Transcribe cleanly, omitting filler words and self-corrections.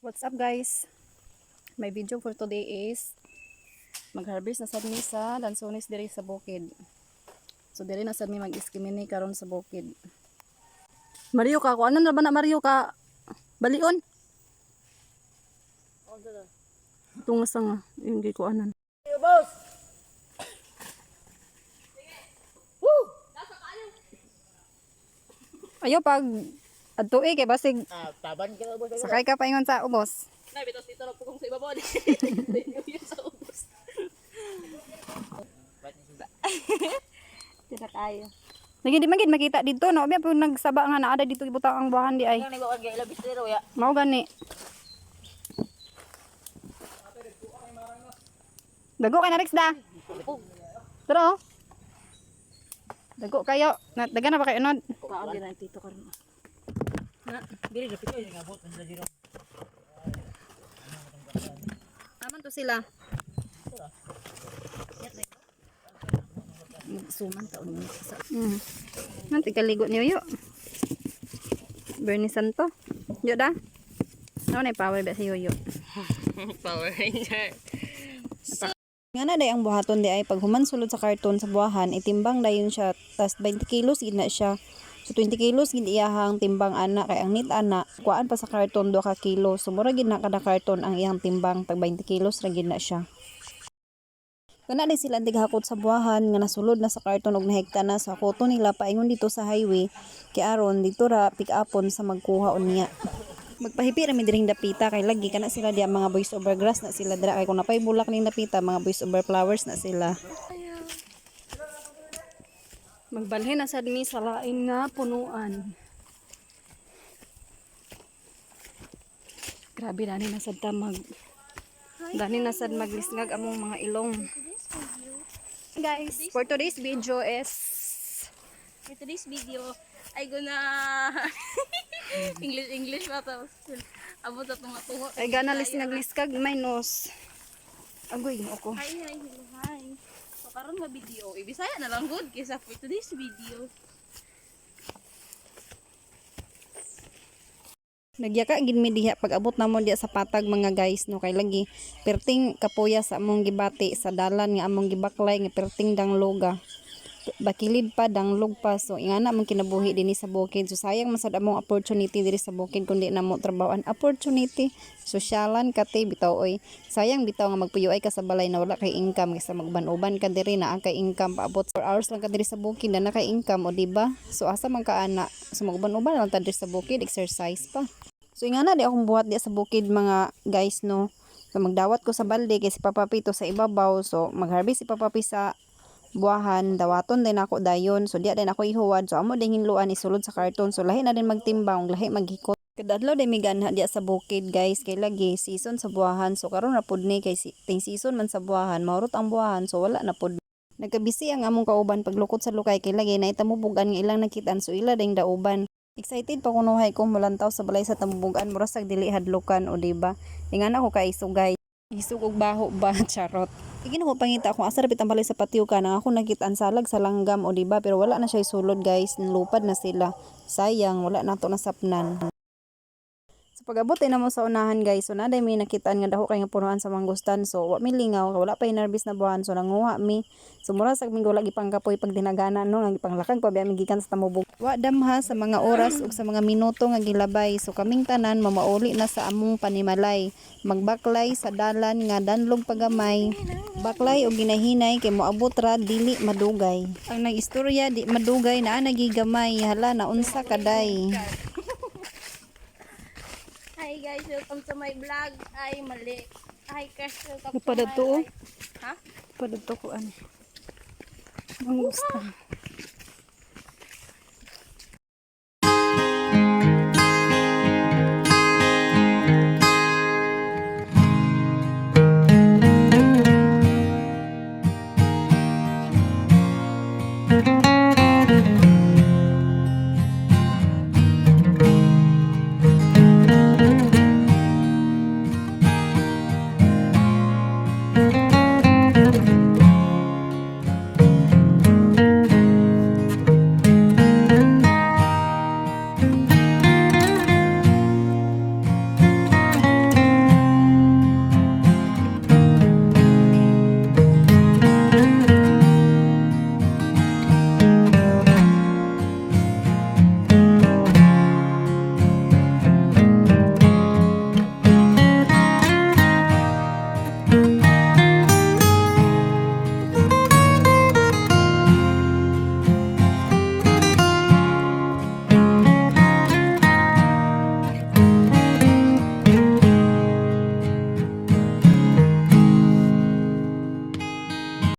What's up, guys? My video for today is mag-harvest na sad mi sa lansones diri sa bukid. So diri na sad mi mag-iskimini karon sa bukid. Mario ka, ko ano na ba na, Mario ka? Balion. Tungas nga, yung gikuanan. Boss! Ayo pag adto eh kay basig Ah, taban ka na, boss. sakay ka paingon sa ubos. Na, bitos dito na pugong sa ibabaw. Yun sa ubos. Tira kayo. Lagi di man gid makita dito no, biya po nagsaba nga naa dito ibutang ang buwahan di ay. Ano nang kay ilabis dito ya? Mao gani. Dago kay na Rex da. Tara oh. Dago kayo. Na, daga na ba kayo nod? Paon din ang tito karon. Dili dapit ay ngabot man sa dito. Aman to sila. Suman taon mo sa. Nanti kaligo niyo yo. Bernie Santo. Yo da. Ano na power ba si Yoyo? Power Ranger. Nga na day ang buhaton di ay pag human sulod sa karton sa buwahan, itimbang dayon siya, tas 20 kilos gid na siya. So 20 kilos gid iyahang timbang ana kay ang nit ana kuan pa sa karton 2 ka kilo. So mura gid na kada karton ang iyang timbang, tag 20 kilos ra gid na siya. Kana di sila ang tighakot sa buwahan nga nasulod na sa karton og nahekta na sa hakoton nila paingon dito sa highway kay aron dito ra pick upon sa magkuha unya. Magpahipi ra mi diring dapita kay lagi kana sila diya, mga boys over grass na sila dira, kay kung napay bulak ning dapita, mga boys over flowers na sila. Magbalhin na sad mi sa lain nga punuan. Grabe, dani na sad ta mag Dani na sad maglisngag among mga ilong. Guys, for today's video is For today's video, ay gonna English English pa tapos abot sa tunga-tunga. Ay gana lisngag liskag minus. Agoy, ginoo ko. Hi, hi, hello, hi. So karon nga video, ibisaya na lang good kaysa for today's video. Nagyaka gid mi diha pag abot namo diha sa patag, mga guys, no, kay lagi perting kapuya sa among gibati sa dalan nga among gibaklay nga perting dangloga. Bakilid pa, danglog pa. So ingana man kinabuhi dinhi sa bukid. So sayang man sad among opportunity diri sa bukid kundi namo trabahoan. Opportunity sosyalan kate bitaw oy. Sayang bitaw nga magpuyo ay ka sa balay na wala kay income kaysa magban-uban ka diri na kay income. Paabot 4 hours lang ka diri sa bukid na na kay income o di ba? So asa man ka ana? So maguban-uban lang ta diri sa bukid, exercise pa. So ingana di akong buhat di sa bukid, mga guys, no. So magdawat ko sa balde kay si Papa Pito sa ibabaw. So magharvest si Papa Pi sa buwahan, dawaton din ako dayon. So diya din ako ihuwad. So amo din hinluan isulod sa karton. So lahi na din magtimbang, lahi maghikot. Kada adlaw din mi ganha diya sa bukid, guys, kay lagi season sa buwahan. So karon ra pud ni kay si, ting season man sa buwahan, maurot ang buwahan, so wala na pud. Nagkabisi ang among kauban paglukot sa lukay kay lagi na itamubugan nga ilang nakitaan, so ila ding dauban. Excited pa kunuhay ko mulantaw sa balay sa tamubugan, mura sag dili hadlukan o di ba? Ingana ko kaisugay. Isug og baho ba, charot. Igin ko pangita kung asa rapit ang balay sa patio ka nang ako nakitaan salag sa langgam o di ba, pero wala na siya isulod, guys, nilupad na sila. Sayang, wala na to nasapnan. So pag-abot na mo sa unahan, guys, so naday may nakitaan nga dako kay nga punuan sa mangustan. So wa mi lingaw, wala pa inarbis na buwan. So nanguha mi. So mura sa minggo lagi pangkapoy pag dinagana no, nga gipanglakag pa biya mi gikan sa Tamubog. Wa damha sa mga oras ug sa mga minuto nga gilabay. So kaming tanan mamauli na sa among panimalay. Magbaklay sa dalan nga danlog pagamay. Baklay og ginahinay kay moabot ra dili madugay. Ang nag-istorya di madugay naa nagigamay, hala na unsa kaday. Hi guys, welcome to my vlog. Ay mali. Hi guys, welcome to Upa my dito, oh. Ha? Padadto ko ano. Mangusta.